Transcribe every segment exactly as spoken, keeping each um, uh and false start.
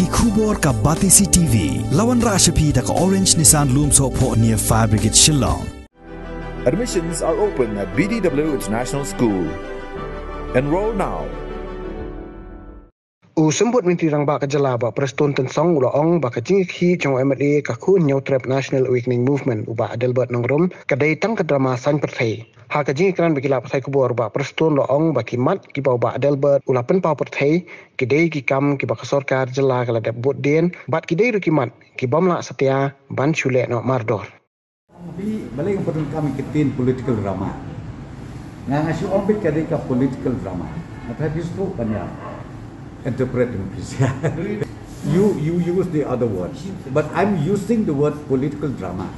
Ki khubor ka Batesi T V. La wanrah sha phi da ka Orange Nissan Lumsohphoh near Fire Brigade Shillong. Admissions are open at B D W International School. Enroll now. U Symbud Myntri Rangbah ka Jylla Bah Prestone Tynsong u la ong ba ka jingïakhih jong u MLA ka khun Hynñiewtrep National Awakening Movement u Bah Adelbert Nongrum ka dei tang ka drama saiñ pyrthei. Ha ka jingïakren bad ki lad pathai khubor, Bah Prestone u la ong ba ki mat kiba u Bah Adelbert u la pynpaw pyrthei ki dei ki kam kiba ka sorkar jylla ka la dep bud dien bad ki dei ruh ki mat ki bym lah satia ban shu leh noh mardor. Bi balei nga pyndonkam ïa ka ktien political drama? Nga nga shu ong beit ka dei ka political drama. Nga tharai phi sngewthuh ban ïa interpret me phi sha. You you use the other word, but I'm using the word political drama,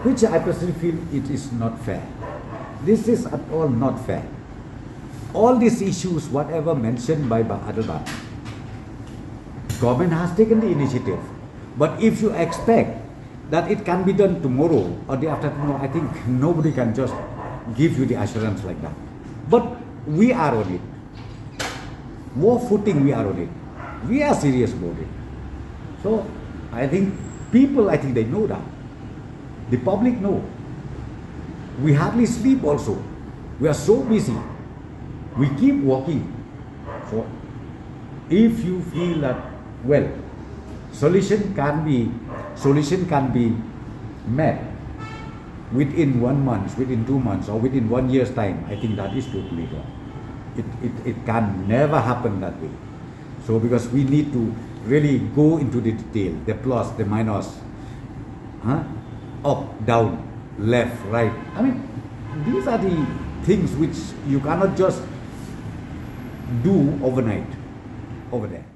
which I personally feel it is not fair. This is at all not fair. All these issues, whatever mentioned by Bah Adelbert, government has taken the initiative. But if you expect that it can be done tomorrow or the after tomorrow, I think nobody can just give you the assurance like that. But we are on it. War footing, we are on it. We are serious about it. So I think people, I think they know that. The public know. We hardly sleep also. We are so busy. We keep working. So if you feel that, well, solution can be solution can be met within one month, within two months, or within one year's time, I think that is totally wrong. It, it, it can never happen that way. So because we need to really go into the detail, the plus, the minus, huh? Up, down, left, right. I mean, these are the things which you cannot just do overnight over there.